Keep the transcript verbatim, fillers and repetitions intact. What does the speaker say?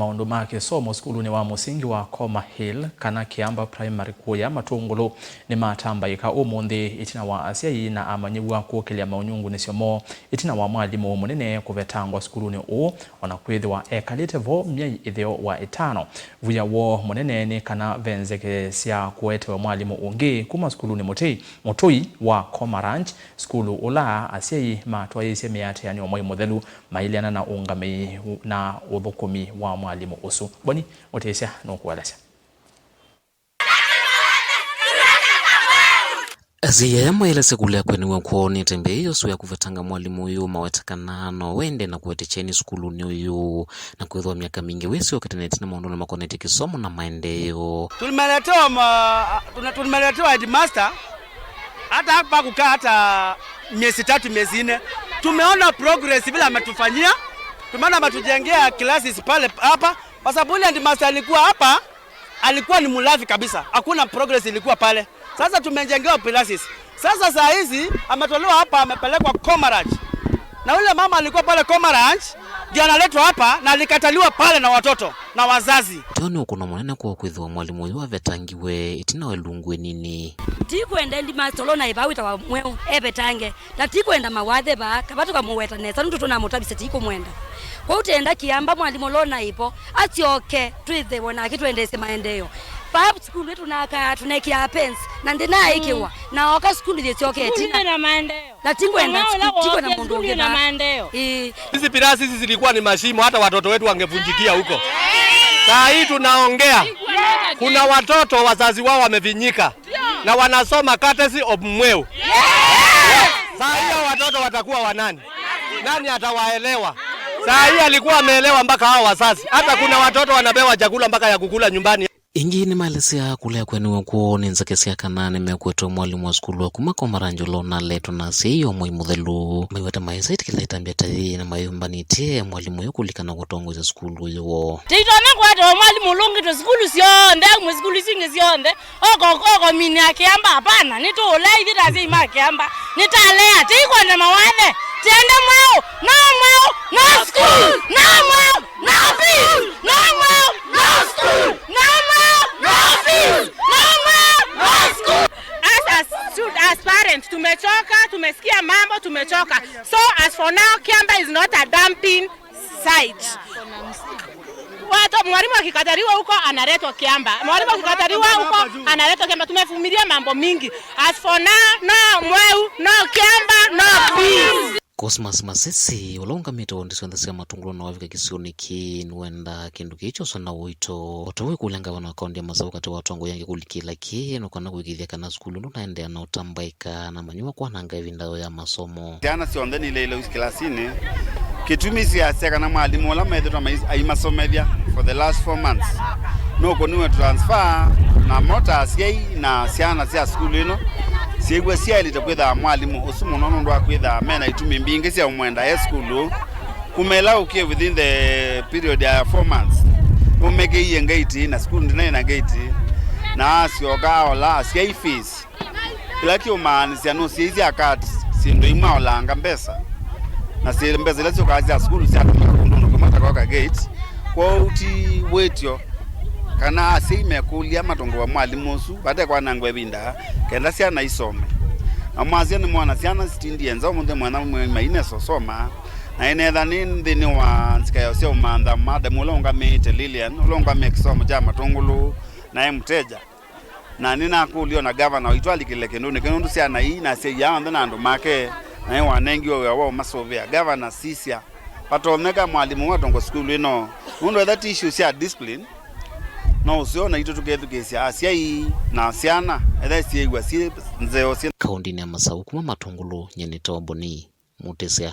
Maũndũ ma kĩsomo sukulunĩ wa mũsingi wa Coma Hill kana Kiamba Primary kũya Matũngũlũ nĩmatambaĩka ũmũnthĩ ĩtina wa asyai na amanyĩw'a kũkĩlya maũnyungunisyo moo ĩtina wa mwalimũ mũnene kũvetangwa sukulunĩ ũũ, o na kwĩthĩwa ekalĩte vo myei ĩtheo wa ĩtano. Vuya woo mũnene nĩ kana ve nzeke sya kũetewa mwalimũ ũngĩ kuma sukulunĩ mũtei, mũtũi wa Coma Ranch, sukulu ũla asyai matwaĩĩsye mĩatĩanĩo mwai mũthelu mailyana na ũngamĩi na ũthũkũmi wa mwalimũ ũsu. Boni Mũtĩsya nũkũelesya. Asyai aya maelesya kũlea kwenew'a kwoo nĩ ĩtambya yĩĩ yosu ya kũvetanga mwalimũ ũyũ maweta kana no wende na kũete kyeni sukulunĩ ũyũ, na kwĩthĩwa myaka mingĩ wĩsyokete na ĩtina maũndũnĩ makonetye kĩsomo na maendeeo. Tulimeletewa ma-, tuna-, tulimeletewa headmaster, hata hapa kukaa hata miezi tatu, miezi nne. Tumeona progress vile ametufanyia. Tumeona ametujengea classes pale hapa, kwa sababu ule headmaster alikuwa hapa, alikuwa ni mlafi kabisa. Hakuna progress ilikuwa pale. Sasa tumejengewa classes. Sasa saa hizi ametolewa hapa, amepelekwa Coma Ranch. Na ule mama alikuwa pale Coma Ranch, ndio analetwa hapa na alikataliwa pale na watoto na wazazi. Teo nĩ ũkũno mũnene kwoo kwĩthĩwa mwalimũ ũyũ avetangiwe ĩtina wa ĩlungu ĩnini. Ti kwenda headmaster ũla ũnaĩ vaa wĩtawa Mweũ evetange, na ti kwenda mawathe vaa, kava tũkamũweta nesa nũndũ tũnamũtavisye ti kũmwenda. Kwoou tenda Kiamba mwalimũ ũla ũnaĩ vo asyoke twĩthĩwe nake twendeesye maendeeo. Vaa sukulu ĩtũnakaa tũnekĩaa pens na ndĩnaaĩkĩwa, na oka sukulu yĩsyoke ĩtina. Na ti ngwenda, ti kwenda mũndũ ũngĩ vaa. Ĩĩ. Hizi pilasi hizi zilikuwa ni mashimo, hata watoto wetu wangevunjikia huko. Saa hii tunaongea, kuna watoto wazazi wao wamevinyika na wanasoma courtesy of Mweu. Saa hii hao watoto watakuwa wa nani? Nani atawaelewa? Saa hii alikuwa ameelewa mpaka hao wazazi. Hata kuna watoto wanapewa chakula mpaka ya kukula nyumbani. Ĩngĩ nĩmaelesya kũlea kwenew'a kwoo nĩ nzeke sya kana nĩmekũetwe mwalimũ wa sukulu wa kuma Coma Ranch ũla ũnaletwe na asyai o mwei mũthelu. Maiweta maĩsa ĩtĩkĩla ĩtambya ta yĩĩ na mayũmbanĩtye mwalimũ ũyũ kũlikana kũtongoesya sukulu ũyũ woo. Tĩitonya kũetawa mwalimũ ũlũngĩtwe sukulu syonthe, aumwe sukulu isu ingĩ syonthe, oko, oko mini ya Kiamba, hapana, nĩtũũlea ithyĩ ta asyai ma Kiamba, nĩtalea, tĩikwenda mawathe, tĩende Mweũ, no Mweũ, no school, no Mweũ, no fees, no Mweũ, no school, no Mweũ, no fees, no Mweũ, no school. As, as, stu-, as parents, tumechoka, tumesikia mambo, tumechoka. So as for now, Kiamba is not a dumping site. Watu, mwalimu akikataliwa huko, analetwa Kiamba. Mwalimu akikataliwa huko, analetwa Kiamba. Tumevumilia mambo mingi. As for now, no Mweũ, no Kiamba, no peace. Cosmas Masisi, ũla ũngamĩte wondi syonthe sya Matũngũlũ na wavika kĩsionĩ kĩĩ, nĩwendaa kĩndũ kĩĩ kyoswa na ũito. O ta wĩkũlya ngavana wa kaũntĩ ya Masaũ katĩ wa atongoi angĩ kũlikĩla kĩĩ, nũkana kũĩkĩĩthya kana sukulu ndũnaendeea na ũtambaĩka na manyĩw'a kwananga ĩvinda yoo ya masomo. Syana syonthe nileile kilasinĩ. Kĩtumi syaasya kana mwalimũ ũla methĩtwe mais-, aimasomethya for the last four months nũkũniwe transfer, namo ta asyai na syana sya sukulu ĩno syĩw'a syaĩlĩte kwĩthaa mwalimũ ũsu mũno nũndũ wa kwĩthaa mena itumi mbingĩ sya ũmwenda e sukulu. Kuma ĩla ũkie within the period ya four months, nũmekĩie ngati na sukulu ndĩnaĩ na ngati, na asyoka aola asyai fees. Kĩla kĩũmaanĩsya nũsyaisye akat syĩndũ imwe aolanga mbesa, na syĩ mbesa ila syũkaa sya sukulu syatũmĩka kũndũ ũndũ kũmwe ta kwaka gate. Kwoou ti wĩtyo kana asyai mekũlya matũngũwa mwalimũ ũsu vate kwanangwa ĩvinda kenda syana isome. Na mwasya nĩmwona syana sitindie nza ũmũnthĩ mwena mwĩima inesosoma, na ĩnetha nĩ nthĩnĩ wa nzikayo sya ũmantha madam ũla ũngamĩĩte Lilian, ũla ũngamĩe kĩsomo kya Matũngũlũ, naĩ mũteja. Na nĩnakũlilwe na gavana waitũ alikĩle kĩndũnĩ kĩu nũndũ syana ii na asyai aa onthe na andũ make, naĩ wanengiwe wĩa wa ũmasũvĩa. Gavana, sisya, vatonyeka mwalimũ ũũ atongwe sukulu ĩno, nũndũ etha ti issue sya discipline, no ũseo naitũ tũkethukĩĩsya asyai na syana etha syĩw'a syĩ nzeo syĩ. Kaũndĩnĩ ya Masaũ kuma Matũngũlũ, nyie nĩtawa Boni Mũtĩsya.